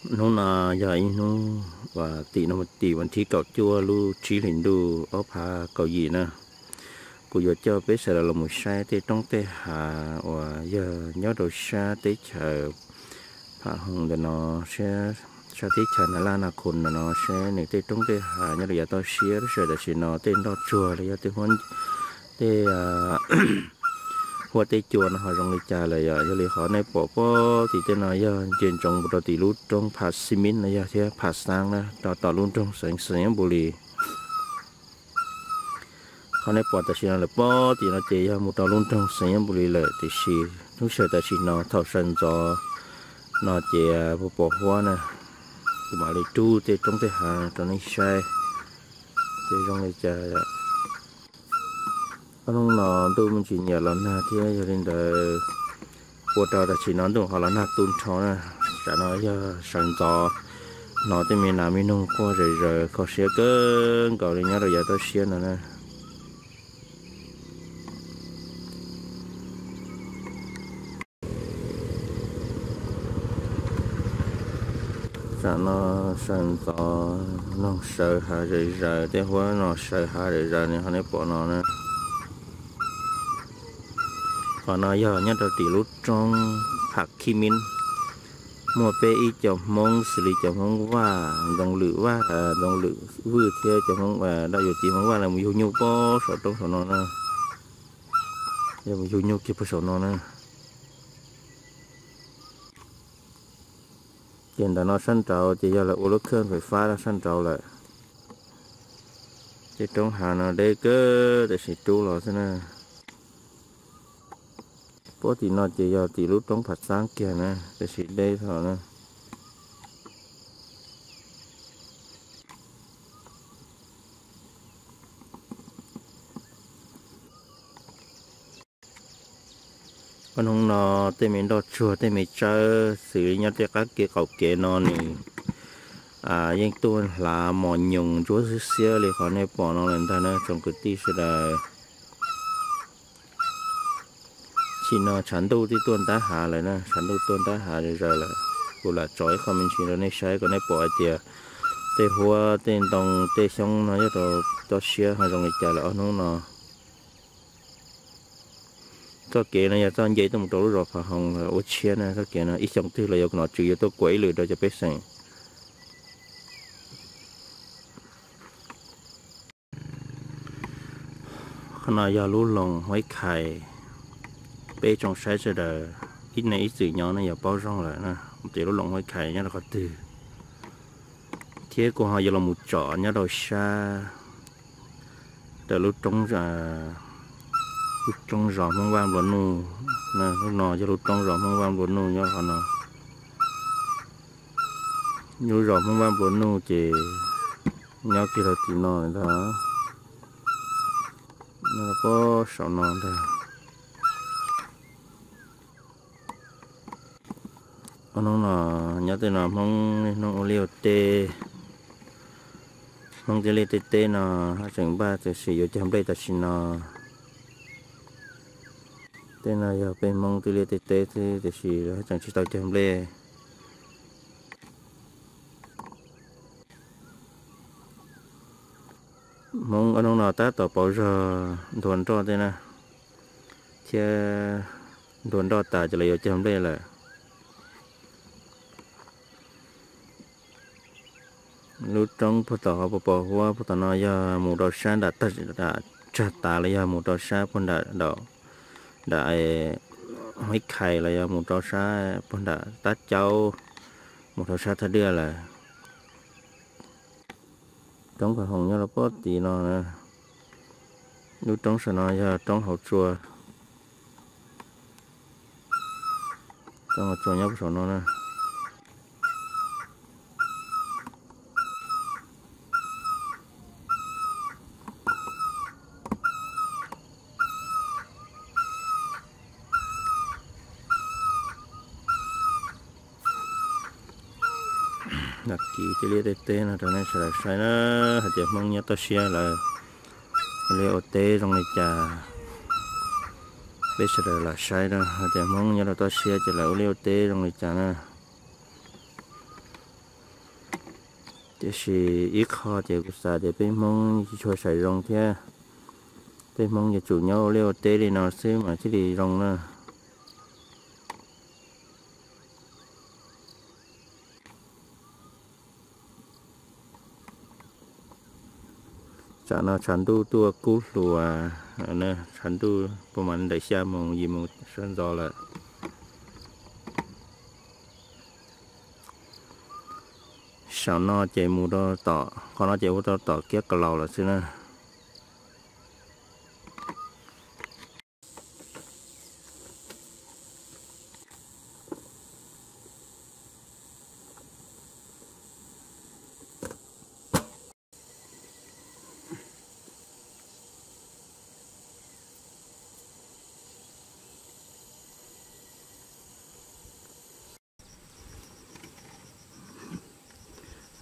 Hnub no yog ib hnub uas tim no tim vas thib kaum cuaj lub tsib hlis ntuj ob phav kaum yim na. Kuv yuav coj peb sawv daws los mus saib tej roob tej hav uas yog nyob rau sab teb chaws Pham Hoos ntawm no, sab teb chaws Nas Laj Nas Khos ntawm no, saib nws tej roob tej hav nyob rau yav toj siab. Lub sij hawm tam sim no tej nroj tsuag los yog tej huab tej huab tej cua no ho zoo li cas lawm yom. Yog li qhov nej pom pob tim tej no yog nce ntsoov mus rau tim lub roob Pham Xib Mib no yog thiab Pham Xaab na, rau tom lub nroog Xeev Xeev Npus Lis. Qhov nej pom tam sim no lawm pob tim no ces yog mus rau lub nroog Xeev Npus Lis lawm, tiam sis lub sij hawm tam sim no thaum sawv ntxov no ces pos pos huab na, kuv mam li rub tej roob tej hav rau nej saib ces zoo li cas. Ob hnub no ntuj me ntsis nyiam los nag thiab, yog li ntawd ua rau tam sim no ntuj ho los nag tu nrho na. Tam no yog sawv ntxov, hnov tej me nas me noog quaj zom zaws kho siab kawg nkaus li nyob rau yav toj siab no na. Tam no sawv ntxov, noog sawv hav zom zaws, tej huab no sawv hav zom zaws li qhov nej pom no na. Qhov no yog nyob rau tim lub roob Pham Khib Mib, muaj peb ib co Hmoob xws li cov Hmoob Vaj, Ntxoov Lwm Vaj, Ntxoov Lwm Vwj thiab cov Hmoob Dawm Yuav Txiv Hmoob Vaj lawv mus yug nyuj pob saum roob saum no na. Yog mus yug nyuj kiag puag saum no na. Ces ntawm no sab nraud ces yog lawv ua lub khawj fais fab rau sab nraud lawm. Tej roob hav no deb kawg, tam sim rub los xwb na. Pob tim no ces yog tim lub roob Pham Xaab kiag na, tam sim deb tho na. Ob hnub no tej me nroj tsuag tej me tsawb xws li nyob tej qab kev qaum kev no nws yeej tuaj hlav mos nyoos ntsuab xiab xiab li qhov nej pom no lawm ntag na tsoom kwv tij sawv daws. Tam sim no tshav ntuj twb tuaj ntab hav lawm na, tshav ntuj tuaj ntab hav zom zaws lawm. Kuv lam tso ib qho me ntsis rau nej saib kom nej pom hais tias tej huab tej ntoo tej xyoob no nyob rau toj siab ho zoo li cas lawm ob hnub no. Txoj kev no yog txoj nce tuaj mus rau lub zos Pham Hoos ua tshiab na, txoj kev no ib xyoos twg los yuav nom tswv yuav tuaj kuam ib lwm rau cov pej xeem. Qhov no yog lub loos Huaib Khais, peb tsoom saib sawv daws ib neeg ib txwm nyob nej yuav paub zoo lawm na, tias lub loos Huaib Khais nyob rau qhov twg. Thiab kuv ho yuav los mus tsom nyob rau sab rau lub roob, lub roob zos Hmoob Vaj Nplua Nuj. Lub no yog lub roob zos Hmoob Vaj Nplua Nuj nyob qhov no. Lub zos Hmoob Vaj Nplua Nuj ces nyob kiag rau tim no ntag, nyob rau pob saum no ntag. Ob hnub no nyob tej no Hmoob niaj hnub ua liaj ua teb, Hmoob tej liaj tej teb no haj tseem npaj tam sim yuav cog nplej tam sim no. Tej no yog peb Hmoob tej liaj tej teb xwb tiam sis haj tseem tsis tau cog nplej. Hmoob ob hnub no tab tom pauv zog nthua nroj tej na, thiab nthua nroj tas ces lawv yuav cog nplej lawm. Lub roob puag tom qhov pos pos huab puag tom no yog mus rau sab nram tsag tav los yog mus rau sab puag nram, nram Huaib Khais los yog mus rau sab puag nram Tab Caub, mus rau sab Thaj Dwaj lawm. Roob Pham Hoos nyob rau pob tid no na. Lub roob saum no yog roob hauv tsua, roob hauv tsua nyob puag saum no na. Nag kis tej liaj tej teb no rau nej sawv daws saib na, hais tias Hmoob nyob toj siab lawv ua liaj ua teb zoo li cas. Peb sawv daws lam saib na, hais tias Hmoob nyob rau toj siab ces lawv ua liaj ua teb zoo li cas na. Tiam sis ib qho ces kuv xav tias peb Hmoob tsis tshua saib zoo thiab, peb Hmoob yuav tsum nyob ua liaj ua teb li no xwb mas thiaj li zoo na. Tsam no tshav ntuj tuaj kub hluas, tshav ntuj puag mas ntawm xya moos yim moos sawv ntxov lawm. Saum no ces mus rau tom, qhov no ces ua rau tom kiab ka laus lawm xwb na.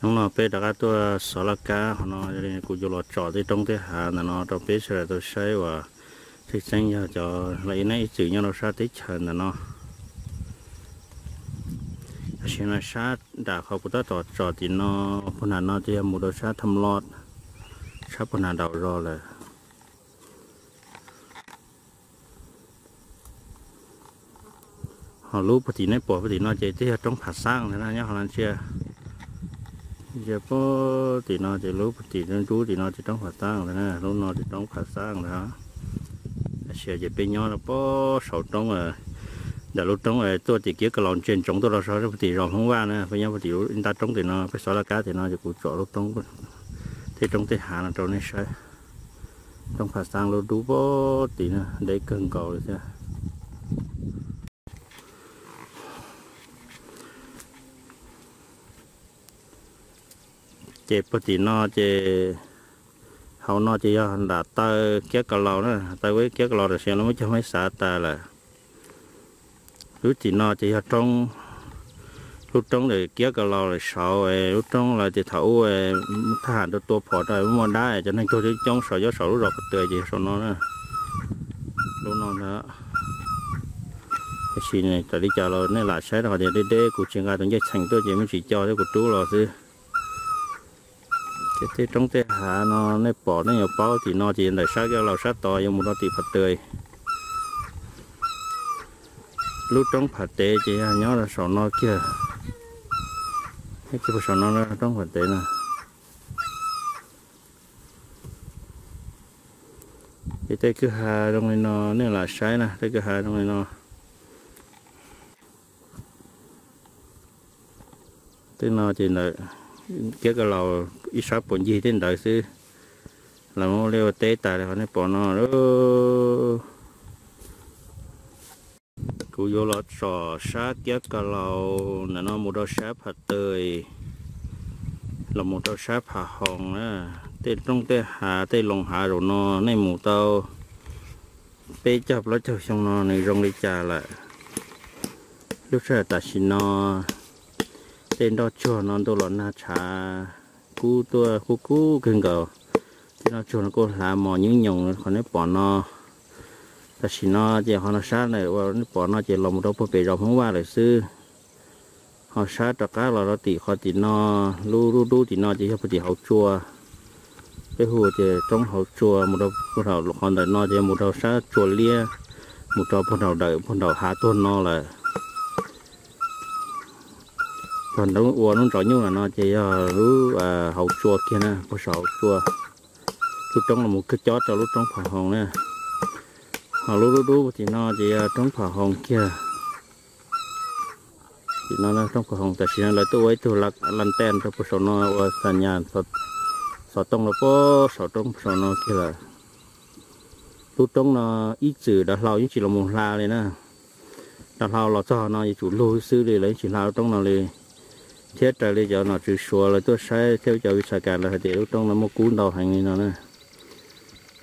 Hnub no peb rov qab tuaj xov laj kab, qhov no kuv yuav los tsom tej roob tej hav ntawm no rau peb sawv daws tau saib uas tshwj xeeb yog cov lawv ib neeg ib txwm nyob rau sab teb chaws ntawm no. Tam sim no sab nram qhov kuv tab tom tsom tim no, puag nram no ces yog mus rau sab Tham Loj, sab puag nram nraum zos lawm. Ho lub puag tim nej pom puag tim no ces twb yog roob Phav Xab ntag na, nyob qhov no ntsia. Ntsia puag tim no ces lub puag tim ntub tim no ces roob Phav Xab ntag na, lub no ces roob Phav Xab ntag. Tam sim ces peb nyob rau puag saum roob, ntawm lub roob tuaj tim kiab ka laus ntsia ntsoov tuaj los so puag tim zos Hmoob Vaj na, peb nyob puag tim nta roob tim no, peb xov laj kab tim no ces kuv tsom lub roob, tej roob tej hav no rau nej saib. Roob Phav Xab lub dub puag tim na, deb kawg nkaus li thiab. Ces puag tim no ces hauv no ces yog nram taw kiab ka laus na, taw kiab ka laus tam sim no muab cog meb xav tas lawm. Lub tim no ces yog roob, lub roob ntawm kiab ka laus lawm saud, lub roob lawv tias thaum ub thaj ham tua tua phom rau muaj dab cov neeg tuag coob coob saud, nyob saud lub zos Phav Tws ces yog saum no na. Lub no ntag. Tiam sis raws li cas los nej lam saib rau qhov tias deb deb, kuv tsis nqa tus ncej txheem tuaj ces muaj tsis co thiab kuv rub los xwb. Ces tej roob tej hav no nej pom nej yuav paub tim no ces ntawm sab kiab ka laus sab tod yuav mus rau tim Phav Tws. Lub roob Phav Tws ces yog nyob rau saum no kiag, kiag puag saum no roob Phav Tws na. Ces tej kwj ha zoo li no nej lam saib na, tej kwj ha zoo li no. Tej no ces ntawm kiab ka laus ib sab puas ncig tej ntawd xwb, lawv muab ua liaj ua teb tas li qhov nej pom no. Kuv yuav los tsom sab kiab ka laus ntawm no mus rau sab Phav Tws, los mus rau sab Phav Hoos na. Tej roob tej hav tej loos hav zaum no nej mus tau peb caug plaub caug xyoo no nws zoo li cas lawm. Lub sij hawm tam sim no tej nroj tsuag no ntuj los nag tshav kub tuaj kub kub kawg nkaus. Tej nroj tsuag no kuj hlav mos nyuj nyoos qhov nej pom no. Tam sim no ces qhov no sab ntawm uas nej pom no ces los mus rau puag pem zos Hmoob Vaj lawm xwb. Ho sab rov qab los rau tim qhov tim no, lub lub dub tim no ces yog puag tim hauv tsua. Peb hu tias roob hauv tsua, mus rau puag thaum qhov ntawm no ces yog mus rau sab tsua liab, mus rau puag nraum dawm puag nraum hav tuag no lawm. Puag nraum ua lub ntsov nyuj ntawm no ces yog lub hauv tsua kiag na, puag saum hauv tsua. Lub roob los mus kawg cob rau lub roob Pham Hoos na. Ho lub lub dub puag tim no ces yog roob Pham Hoos kiag. Tim no roob Pham Hoos tam sim no lawv tuaj ua ib tug laj ntaj rau puag saum no ua xa nyas xov tooj rau puag saum roob saum no kiag lawm. Lub roob no ib txwm dav hlau yeej tsis los mus hla li na. Dav hlau los txog no yuav tsum lug xwb li, lawv yeej tsis hla lub roob no li. Thiab raws li cov nom tswv Suav lawv tuaj saib thiab cov vis xas kas lawv hais tias lub roob no muaj kub ntau heev li no na.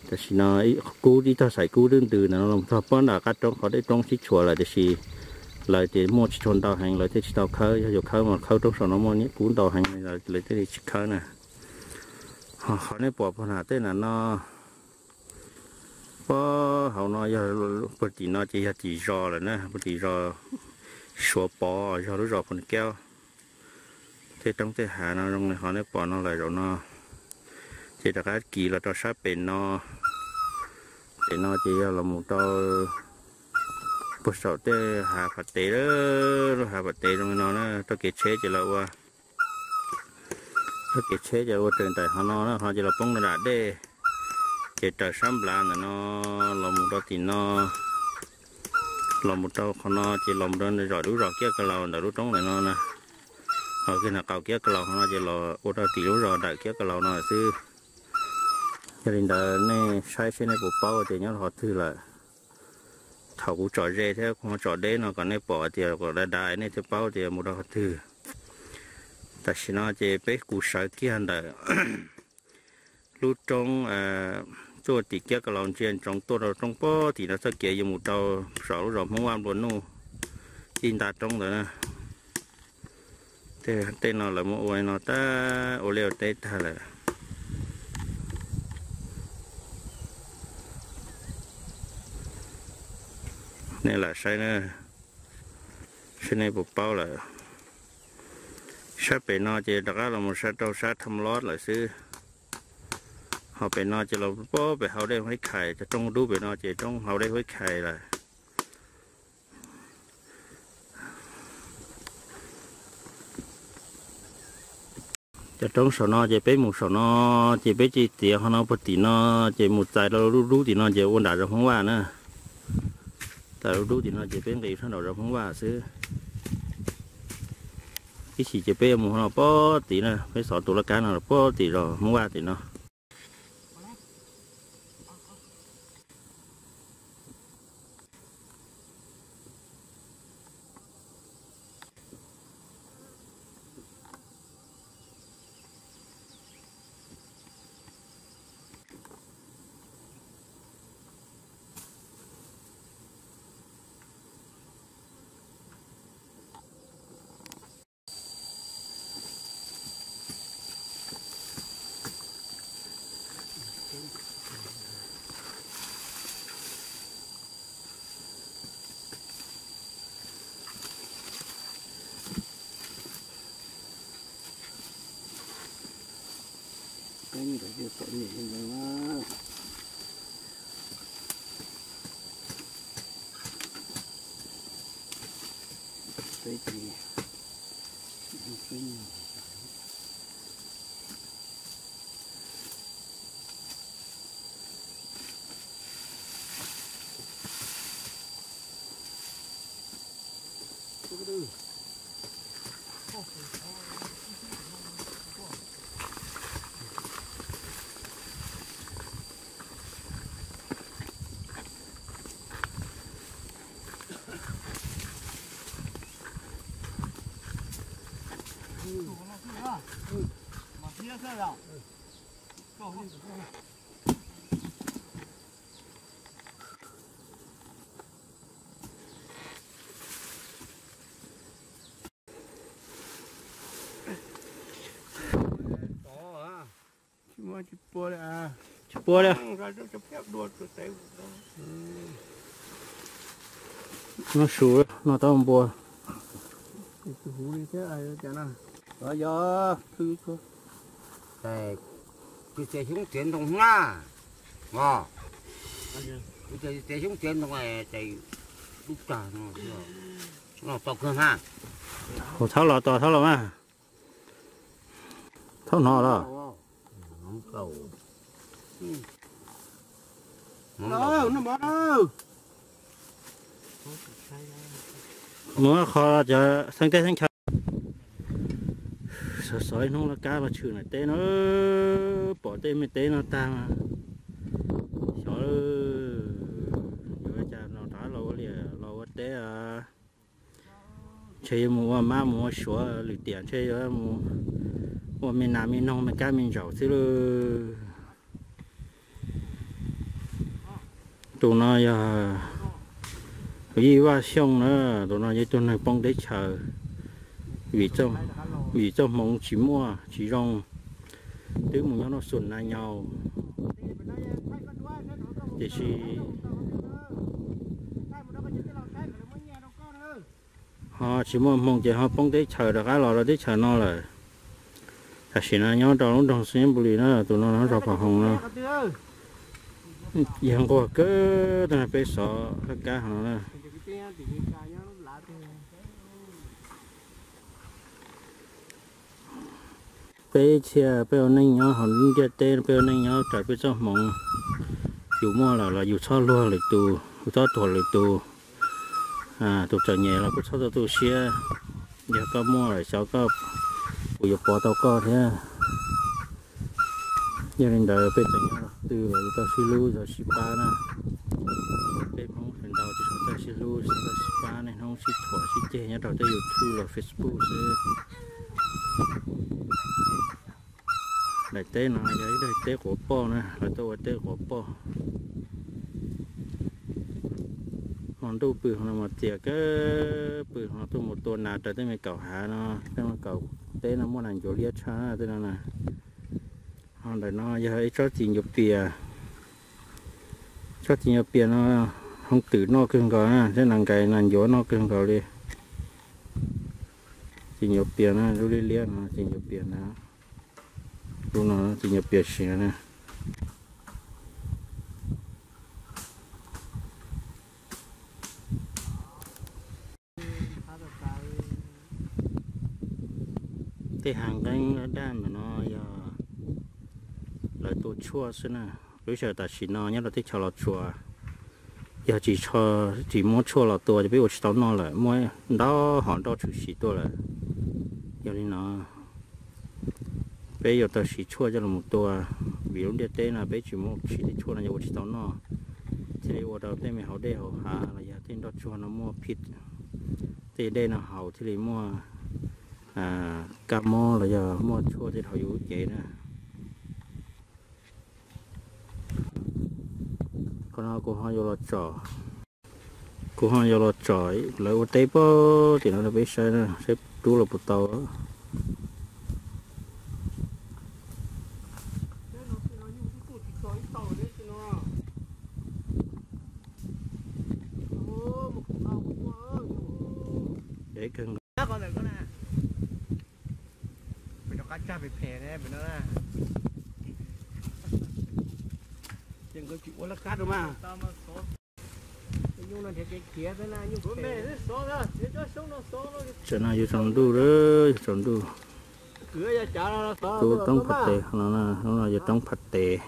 Tam sim no kub ib tog xaim kub twb ntws ntawm no los txog puag nram qab roob qhov dej roob sib tshuam lawm, tiam sis lawv tias muaj tsis tshua ntau heev lawv thiaj tsis tau khawb, yog yuav khawb mas khawb roob saum no muaj niam kub ntau heev lawv thiaj li tsis khawb na. Ho qhov nej pom puag nram tej nram no, puag hauv no yog, puag tim no ces yog tim zos lawm na, puag tim zos Suav Pov, zos lub zos Pov Kaub. Tej roob tej hav no zoo li qhov nej pom no lawm zaum no, ces rov qab kis los rau sab pem no. Pem no ces yog los mus rau puag saum tej hav phav tev, lub hav phav tev zoo li no na, txoj kev tsheb ces los ua, txoj kev tsheb ces ua raws nraim qhov no na, qhov ces los poob rau nram dej, ces raws sab nplav ntawm no los mus rau tim no, los mus rau qhov no ces los mus rau zom lub zos Kiab Ka Laus ntawm lub roob ntawm no na. Ho kiag nram qaum Kiab Ka Laus qhov no ces los ua rau tim lub zos nram Kiab Ka Laus no xwb. Yog li ntawd nej saib seb nej puas paub tias nyob rau qhov twg lawm. Thaum kuv tsom ze thiab kuv ho tsom deb no kom nej pom tias kom dav dav nej thiaj paub tias mus rau qhov twg. Tam sim no ces peb kuv sawv kiag ntawm lub roob tuaj tim Kiab Ka Laus ntsia ntsoov tuaj rau roob pob tim no txoj kev yuav mus rau saum lub zos Hmoob Vaj Nplua Nuj ib nta roob ntawd na. Tej no lawv muab ua li no tag, ua liaj ua teb tag lawm. Nej lam saib na, saib nej puas paub lawm. Sab pem no ces rov qab los mus sab rau sab Tham Lod lawm xwb. Ho pem no ces los pob pem hauv dej Huaib Khais, cov roob dub pem no ces roob hauv dej Huaib Khais lawm. Cov roob saum no ces peb mus saum no, ces peb tsis tiav qhov no puag tim no, ces mus txais rau lub dub tim no ces ua nram zos Hmoob Vaj na. Txais lub dub tim no ces peb nqis sab nraum zos Hmoob Vaj xwb. Ib chim ces peb yuav mus qhov no pob tim na, peb xov tus laj kab no pob tim zos Hmoob Vaj tim no. Tsis pua li. No su no tau npua. Yog, kuv txiav xyoob txiav ntoo na. Kuv txiav xyoob txiav ntoo ces lub tag no tau kawg na. Thaub los tos thaub los mas. Thaub hnov los. Mus qhov cov xeeb teb xeeb chaw. Xov xov ib hnub laj kab los tshwm niam teb no, pom tej me teb no tag mas xyov yuav cas no rov los ua liam los ua teb. Ntshe yuav mus ua mab mus ua suav lwm tiam ntshe yuav mus ua me nas me noog me kab me ntsaum xwb lauj. Tus no yog Yij Vaj Xyooj na, tus no yog ib tug neeg poob teb chaws vim txoj hmoov tsis muaj tsis zoo, twb mus nyob noj xum na nyaus. Tiam sis ho tsis muaj hmoo ces ho poob teb chaws rov qab los rau teb chaws no lawm. Tam sim no nyob rau lub nroog Xeeb Pus Lis na, tus no nyob zos Phav Hoos no. Yog nquag kawg, tab peb xov laj kab hov no na. Peb thiaj peb ua neej nyob hauv ntiaj teb, peb ua neej nyob raws peb txoj hmoov. Yus muaj lawm los yus txhob luag lwm tus, yus txhob thuam lwm tus. Tus txom nyem los kuj txhob tu tu siab, yog koj muaj lawm xyov koj puas yuav pov tau koj thiab. Yog li ntawd peb tseem nyob qhov twg los yuav tau sib hlub tau sib pab na. Peb Hmoob feem ntau tsis tshua txawj sib hlub txawj sib pab, niaj hnub sib thuam sib ceg nyob rau tej YouTube los Facebook xwb. Daim teb no yog ib daim teb quav poj na, lawv tuaj ua teb quav poj. Hmo ntuj pw hov no mas txias kawg, pw hov no tuaj mus tua nas raws tej me kaum hav no, tej me kaum teb no muaj nas ncuav liab tshaj tej no na. Ho ntawm no yog ib tsob txiv ncuav pias. Tsob txiv ncuav pias no hoob twm noj kawg nkaus na, thiab nas nkais nas ncuav noj kawg nkaus li. Txiv ncuav pias na, lub liab liab no txiv ncuav pias na. Lub no txiv ncuav pias siav na. Tej hav nqeeb daj daj ntawm no yog lawv tua tshuaj xwb na. Lub sij hawm tam sim no nyob rau teb chaws Los Tsuas, yog tsis, tsis muab tshuaj los tua ces peb ua tsis tau noj lawm, muaj ntau hom nroj tshwm sim tuaj lawm. Yog li no peb yuav tau siv tshuaj coj los mus tua, vim lub ntiaj teb no peb tsis muaj siv tej tshuaj no yuav ua tsis tau noj, thiaj li ua rau tej me hauv dej hauv hav los yog tej nroj tsuag no muaj phij, tej dej no haus thiaj li muaj kab mob los yog muaj tshuaj tej dhau yus lub cev na. Qhov no kuv ho yuav los tsom, kuv ho yuav los tsom lawv ua teb pem tim no rau peb saib na, saib rub los puas tau. Dev kawg nkaus. Pem rov qab tsag phem phem ne, pem no na. Ces nkawd tsis ua laj kab rau mas. Tam no yuav tsaus ntuj lawm, yuav tsaus ntuj. Rub roob phaj tes no, lub no yog roob phaj tes.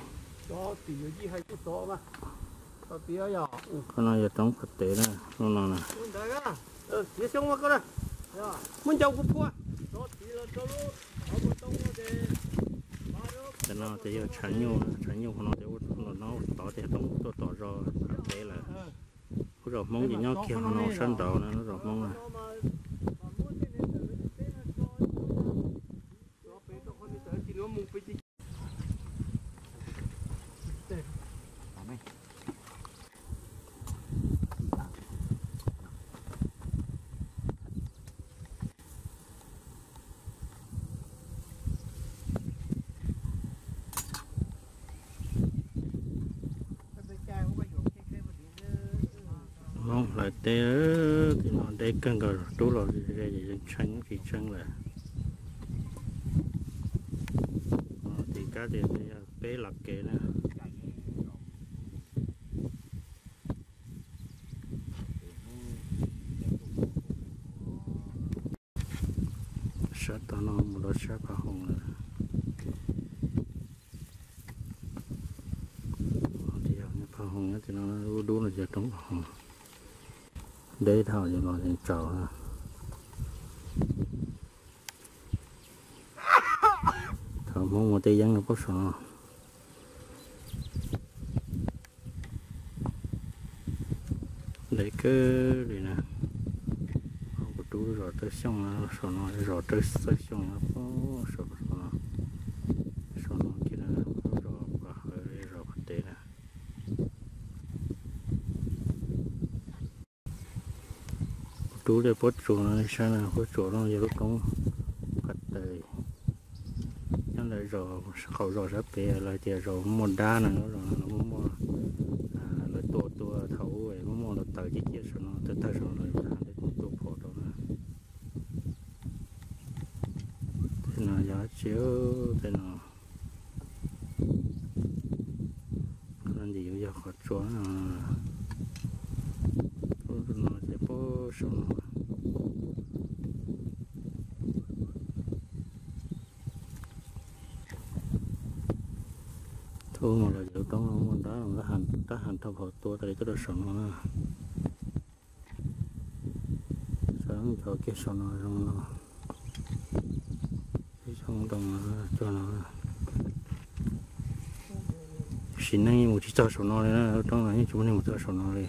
Qhov no yog roob phaj tes na, lub no na. Tam no ces yog tshav nyuj, tshav nyuj qhov no ces ua no tod ces roob tuaj tom zos phaj tes lawm. Lub zos Hmoob ces nyob kiag qhov no sab nraud na, lub zos Hmoob na. Hmoob hlawv teb, tim no deb kawg nkaus, rub los ze yeej tsheej tsis tsheej lawm. Tim kab tias yog peb los kev na. Sab tom no mus rau sab Phav Hoos lawm. Phav Hoos nyob tim no, lub dub no yog roob Phav Hoos. Deb dhau los yeej tsaus. Thaum Hmoob mus tej yeeb no puag saum no. Deb kawg li na. Kuv rub zos Tawj Xyooj no, saum no zos Tawj Xyooj no, saum no, saum no kiag na, zos Phav Hawv, zos Phav Tev na. Rub tej pob tsuas no saib na, pob tsuas no yog lub roob Phav Tev. Nyob ntawm zos, qaum zos sab pem lawv tias zos muaj dab no, zos no muaj, lawv tua tua thaum ub muaj muaj los tawm ciaj ciaj saum no, tawg tawg saum no, lawv tua phom rau na. Tej no yog Tsis, tej no, ntim yog qhov tsua no, saum no. Thaum ub no los lub roob no muaj nrab, rab has dhau hauv tua tas li tuaj rau saum no na. Saum cov kiag saum no zoo no, ib zoo ntoo cuag no. Sim neej yeej mus tsis txog saum no li na, lub roob no yeej tsis muaj neeg mus txog saum no li.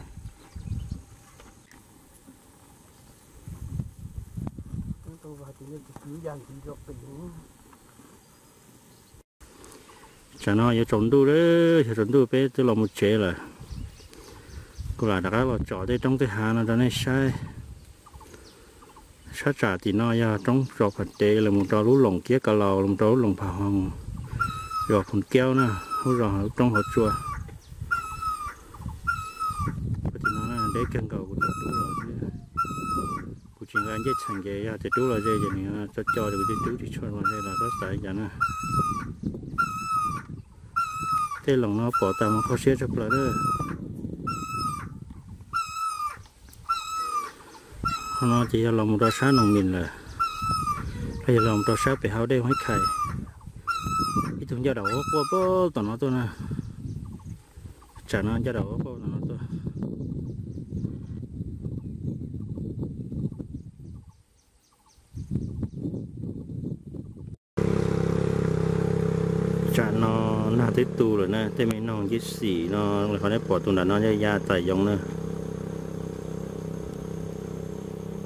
Tsam no yuav tsaus ntuj lawm, yuav tsaus ntuj peb twb los mus tsev lawm. Kuv lam rov qab los tsom tej roob tej hav no rau nej saib. Sab tsam tim no yog roob zos Pham Tev los mus rau lub loos Kiab Ka Laus los mus rau lub loos Pham Hoos, zos Phoos Kiaub na, lub zos lub roob hauv tsua. Tim no deb kawg nkaus kuv tau rub los xwb. Kuv tsis nqa ncej txheem ces yog tias rub los ze ces nws co co ces kuv twb rub tsis tshua los ze los txhob xav li cas na. Tej loos no pom tas mas kho siab tshaj plaws lawm. Qhov no ces yog los mus rau sab Noos Mis lawm, los yog los mus rau sab pem hauv dej Huab Khais. Ib tug ncaj daum quaj quaj tom no tuaj na. Tsam no ncaj daum quaj quaj tom no tuaj. Tsam no nag twb tu lawm na, tej me noog ncib xim no, qhov nej pom tus nram no yog ya tais yoov na.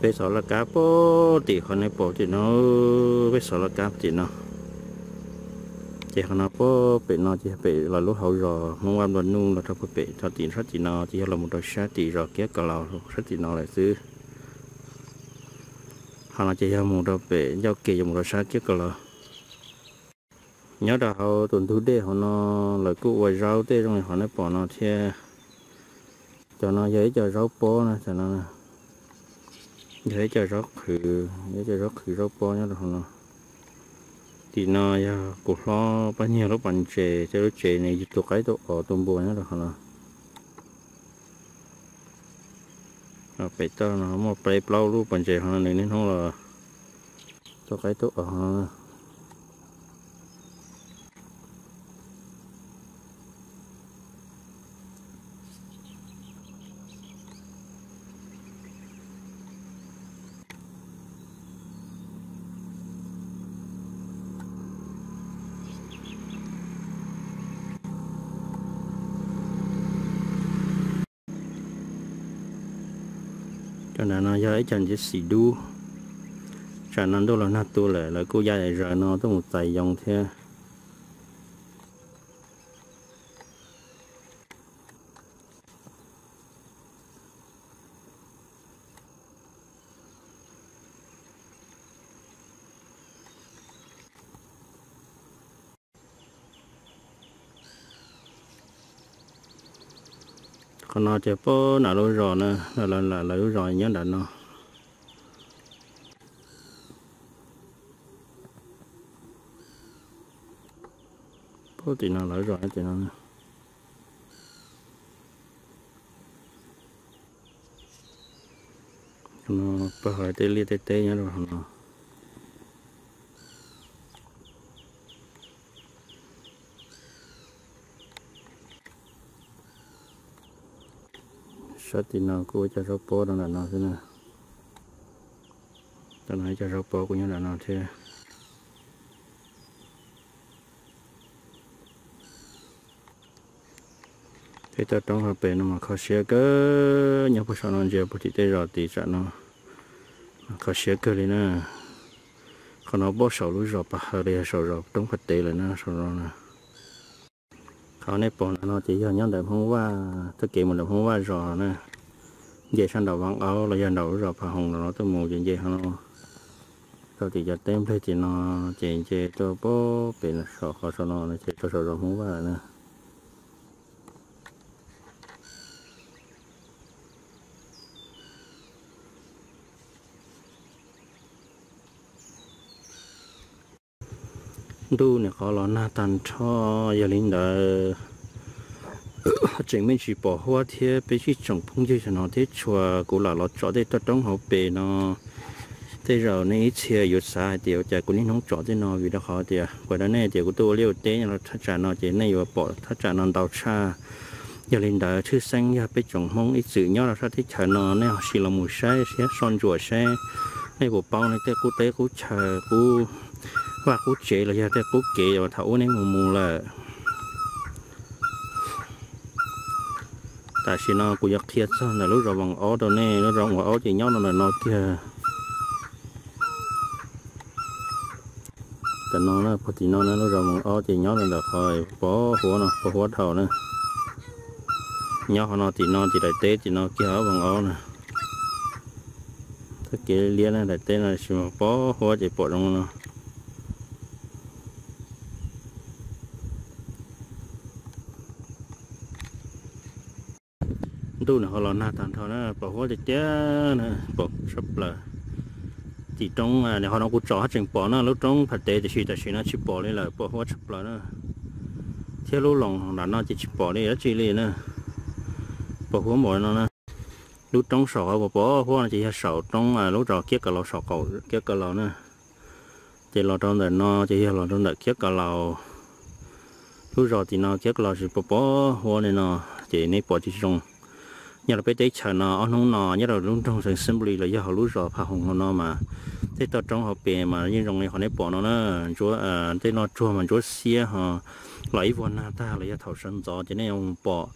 Peb xov laj kab pem tim qhov nej pom tim no, peb xov laj kab tim no. Ces qhov no pem no ces yog pem los lub hauv zos Hmoob Vaj Nplua Nuj los rau puag pem txog tim sab tim no ces yog los mus rau sab tim zos Kiab Ka Laus sab tim no lawm xwb. Qhov no ces yog mus rau pem ncauj ke yuav mus rau sab Kiab Ka Laus. Nyob rau hauv tus ntug dej hauv no lawv kuj ua zaub tej zoo li qhov nej pom no thiab. Cov no yog ib co zaub pob na, cov no yog ib co zaub qhwv, ib co zaub qhwv zaub pob nyob rau hauv no. Tim no yog kuv hlob Paj Nyiag lub pas ntses, thiab lub tsev nws yug tus qaib tuaj os tus npua nyob rau hauv no. Pem toj no muaj peb plaub lub pas ntses hauv no, nws niaj hnub los tuaj qaib tuaj os no. Cov nram no yog ib co ntsis xim dub. Tsam no ntuj los nag tu lawm, lawv kuj ya zaws no tuaj mus txais yoov thiab. Qhov no ces pab nram lub zos na, lawv lub zos nyob nram no. Pab tim no lawv zos tim no. Pab hauv tej liaj tej teb nyob rau hauv no. Sab tim no kuj ua cov zaub pob rau nram no xwb na. Tam no ib co zaub pob kuj nyob nram no thiab. Tej toj roob hauv pes no mas kho siab kawg, nyob puag saum no ntsia puag tim tej zos tim tsam no mas kho siab kawg li na. Qhov no pab saum lub zos Pas Haws los yog saum zos roob Phaj Tev lawm na, saum no na. Qhov nej pom ntawm no ces yog nyob ntawm Hmoob Vaj, txoj kev mus ntawm Hmoob Vaj zos na. Nce sab nraum Vaj Qaub los yog nraum lub zos Phaj Hoos no tuaj mus ces nce qhov no rau tim cov teb nplej tim no, ces nce tuaj pab pem saum qhov saum no ces rau saum zos Hmoob Vaj lawm na. Ntuj nim qhov los nag tag nrho, yog li ntawd tseem me ntsis pom huab thiab peb sib tsoom phooj ywg no thiab tshua kuv lam los tsom tej toj roob hauv pes no. Tej zaum nej ib txhia yuav xav hais tias ua cas kuv niaj hnub tsom tej no, vim rau qhov tias kuv hais rau nej tias kuv tuaj ua liaj ua teb nyob rau thaj tsam no ces nej yuav pom thaj tsam no ntau tshaj. Yog li ntawd tshwj xeeb yog peb tsoom Hmoob ib txwm nyob rau sab teb chaws no nej ho sim los mus saib siab soj ntsuam saib, nej puas paub nej tej qub teb qub chaw, qub vaj qub tsev los yog tej qub kev uas thaum ub nej mus mus lawm. Tam sim no kuv yuav qhia txog ntawm lub zos Voos Aub rau nej. Lub zos Voos Aub ces nyob rau ntawm no kiag. Tam no na, puag tim no na, lub zos Voos Aub ces nyob rau ntawm qhov pos huab no, pos huab dhau na. Nyob qhov no tim no ces daim teb tim no kiag ob Voos Aub na. Txoj kev liab na, daim teb no sis mas pos huab ces pom zoo no. Ntuj nim qhov los nag tag nrho na, pos huab tiag tiag na, pos tshaj plaws. Tim roob nim qhov no kuv tsom haj tseem pom na, lub roob Pham Tev tiam sis tam sim no tsis pom li lawm, pos huab tshaj plaws na. Thiab lub loos nram no ces tsis pom li dab tsi li na, pos huab npaum no na. Lub roob saum qhov pos huab no ces yog saum roob lub zos Kiab Kaus Laus, saum qaum Kiab Kaus Laus na. Ces los rau ntawm no ces yog los rau ntawm Kiab Kaus Laus. Lub zos tim no Kiab Kaus Laus tsis pos pos huab li no, ces nej pom tsis zoo. Nyob rau peb teb chaws no ob hnub no nyob rau lub nroog Xeev Xeeb Npus Lis los yog hauv lub zos Phaj Hoos hauv no mas tej toj roob hauv pes mas yeej zoo li qhov nej pom no na. Ntsuab, tej no tsuag mas ntsuab xiab ho los ib vuag nag tag los yog thaum sawv ntxov ces nej yuav mus pom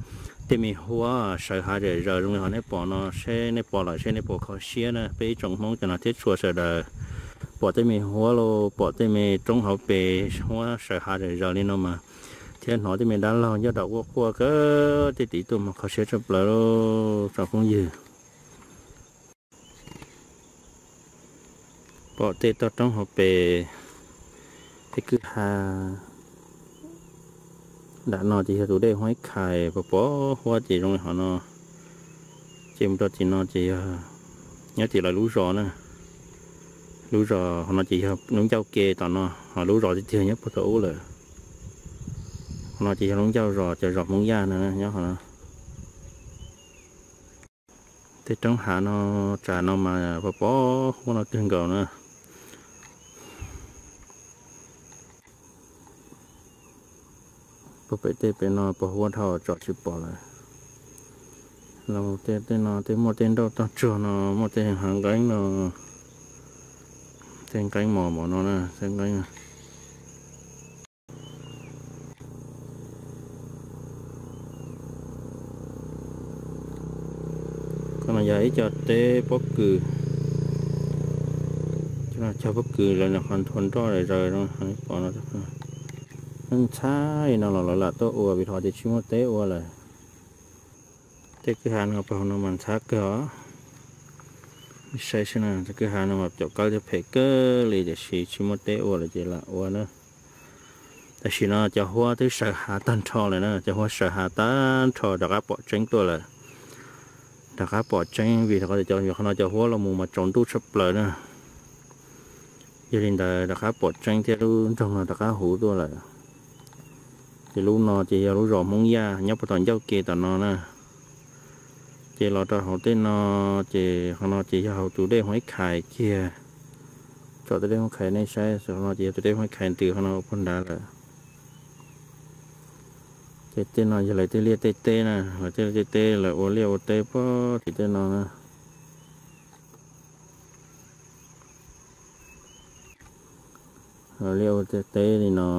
tej me huab sawv hav zam zaws zoo li qhov nej pom no. Seb nej pom lawm seb nej puas kho siab na, peb ib tsoom Hmoob cov no thiab tshua sawv daws. Pom tej me huab los pom tej me roob hauv pes huab sawv hav zam zaws li no mas, thiab hnov tej me dab laug ncauj daum quaj quaj kawg, tej tim tuaj mas kho siab tshaj plaws lauj tsoom phooj ywg. Pom tej toj roob hauv pes, tej kwj ha. Nram no ces yog tus dej Huab Ib Khais, pos pos huab ces zoo li hov no. Ces mus rau tim no ces yog nyob tim lawv lub zos na. Lub zos hov no ces yog lub ncauj ke tom no, ho lub zos tiag tiag nyob puag tom ub lawm. Hov no ces yog lub ncauj zos, cov zos Hmoob Yaj no nyob hov no. Tej roob hav no, tsam no mas pos pos huab no kawg nkaus na. Puag pem tej pem no pos huab dhau tsom tsis pom lawm. Los tej no tej muaj tej nrauj toj tsuag no, muaj tej hav nqeeb no, tej nqeeb mos mos no na, tej nqeeb. Qhov no yog ib co teb pob kws, cog pob kws lawv qhov nthua nroj zaws zaws no, pom no. Ntxhab li no los lawv lam tuaj ua vim rau qhov tias tsis muaj teb ua lawm. Tej kwj ha no pog no mas ntxhab kawg os. Saib seb na, tej kwj ha no mas caum kawb thiab phem kawg li tiam sis tsis muaj teb ua lawm ces lam ua na. Tam sim no cov huab twb sawv hav tag nrho lawm na, cov huab sawv hav tag nrho rov qab pom tseeb tuaj lawm. Rov qab pom tseeb vim rau qhov tias cov, qhov no cov huab los mus mas tsaus ntuj tshaj plaws na. Yog li ntawd rov qab pom tseeb thiab lub nroog no rov qab huv tuaj lawm. Ces lub no ces yog lub zos Hmoob Yaj nyob puag tom ncauj ke tom no na. Ces los rau hauv tej no, ces qhov no ces yog hauv tus dej Huab Ib Khais kiag. Tsom tus dej Huab Ib Khais nej saib, qhov no ces yog tus dej Huab Ib Khais ntws qhov no puag nrad lawm. Ces tej no yog lawv tej liaj tej teb na, lawv tej liaj tej teb lawv ua liaj ua teb puag tim tej no na. Liaj ua teb li no.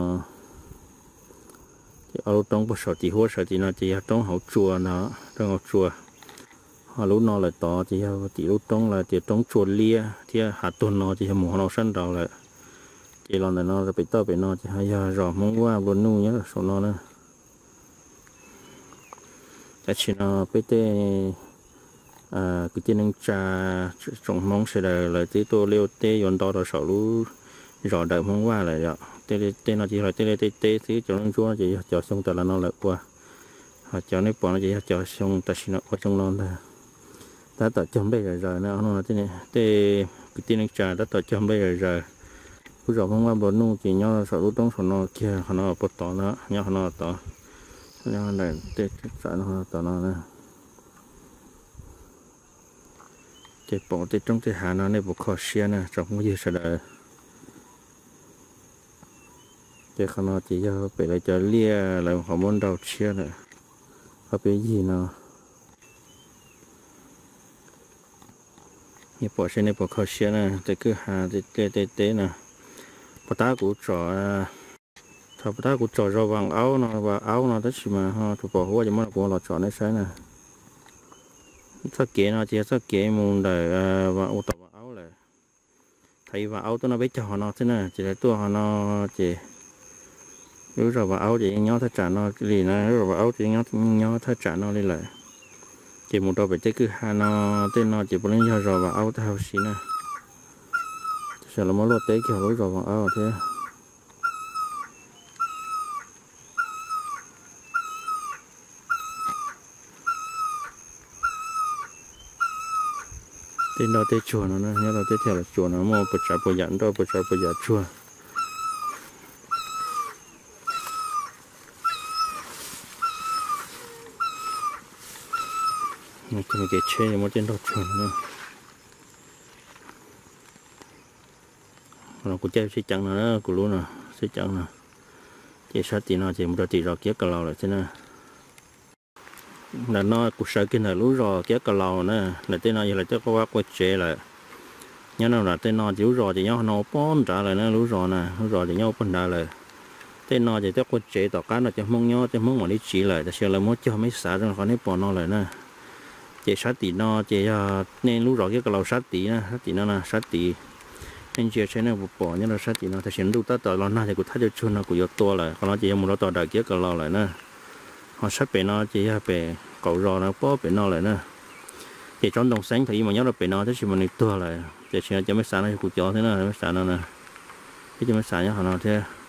Ces ob lub roob puag saum tim huab sawv tim no ces yog roob hauv tsua ntag, roob hauv tsua. Ho lub no lawm tod ces yog tim lub roob lawv tias roob tsua liab thiab hav tuag no ces yog mus hauv no sab nraud lawm. Ces los ntawm no pem toj pem no ces ho yog zos Hmoob Vaj Nplua Nuj nyob saum no na. Tam sim no peb tej kwv tij neej tsa tsoom Hmoob sawv daws lawv twb tuaj liaj ua teb yuav nto rau saum lub zos Dawm Hmoob Vaj lawm yom. Tej liaj tej no ces yog lawv tej liaj tej teb xwb, cov lub ntsuab ces yog cov xyoo tas los no lawv ua. Ho cov nej pom no ces yog cov xyoo tam sim no ua zoo no ntag. Tab tom cog nplej zom zaws na, tej kwv tij neej tsa tab tom cog nplej zom zaws. Lub zos Hmoob Vaj Nplua Nuj ces nyob saum lub roob saum no kiag, qhov no puag tod na, nyob qhov no tod, nyob ntawm tej txam no tod no na. Ces pom tej roob tej hav no nej puas kho siab na tsoom phooj ywg sawv daws? Ces qhov no ces yog pem lawv cov liaj lawv qhov muab nrau tshiab lawm, qhov peb yig no. Nej pom seb nej puas kho siab na, tej kwj ha tej liaj tej teb no. Puag ta kuv tsom, thaum puag ta kuv tsom zos Vam Aub no, Vam Aub no tab sis mas ho tsis pom huab ces muab kuv los tsom nej saib na. Txoj kev no ces yog txoj kev mus ntawm ua tom Vam Aub lawm. Thaum ub Vam Aub tuaj noj peb caug hov no xwb na, ces lawv tuaj hov no ces lub zos Vam Aub ces yeej nyob thaj tsam no li na, lub zos Vam Aub ces yeej nyob thaj tsam no li lawm. Ces mus rau pem tej kwj ha no, tej no ces puav leej yog zos Vam Aub tag huv si na. Tab sis lawv muab luaj teb kiag lub zos Vam Aub thiab. Tej nroj tej tsuag no nyob rau teb chaws Los Tsuas no muaj puas tsav puas yam nroj puas tsav puas yam tsuag. Kev tsheb muaj tej nroj tsuag no. Kuv caij tsheb ceev no, kuv lub no, tsheb ceev no. Ces sab tim no ces mus rau tim zos Kiab Ka Laus lawm xwb na. Ntawm no kuv sawv kiag ntawm lub zos Kiab Ka Laus na, lawv tej no yog lawv tej quaj vaj quaj tsev lawm. Nyob no nram tej no ces lub zos ces nyob no ua pog nrad lawm na, lub zos na, lub zos ces nyob ua pog nrad lawm. Tej no ces tej quaj tsev tom qab no cov Hmoob nyob, cov Hmoob mam li tsiv lawm, tab sis lawv muab cog meb xav zoo qhov nej pom no lawm na. Ces sab tim no ces yog nej lub zos Kiab Ka Laus sab tid na, sab tim no na, sab tid. Nej ntsia saib nej puas pom nyob rau sab tim no, tab sis ntuj tab tom los nag ces kuv thaj cov tsuag no kuv yuav tua lawm, qhov no ces yog mus rau tom dawm Kiab Ka Laus lawm na. Ho sab pem no ces yog pem qaum zos no pob pem no lawm na. Ces tsob ntoo xeeb thaum ub mas nyob rau pem no tab sis mas nws tuag lawm, tiam sis no cov meb xav no yog kuv cov thiab na, meb xav no na. Peb cov meb xav nyob qhov no thiab.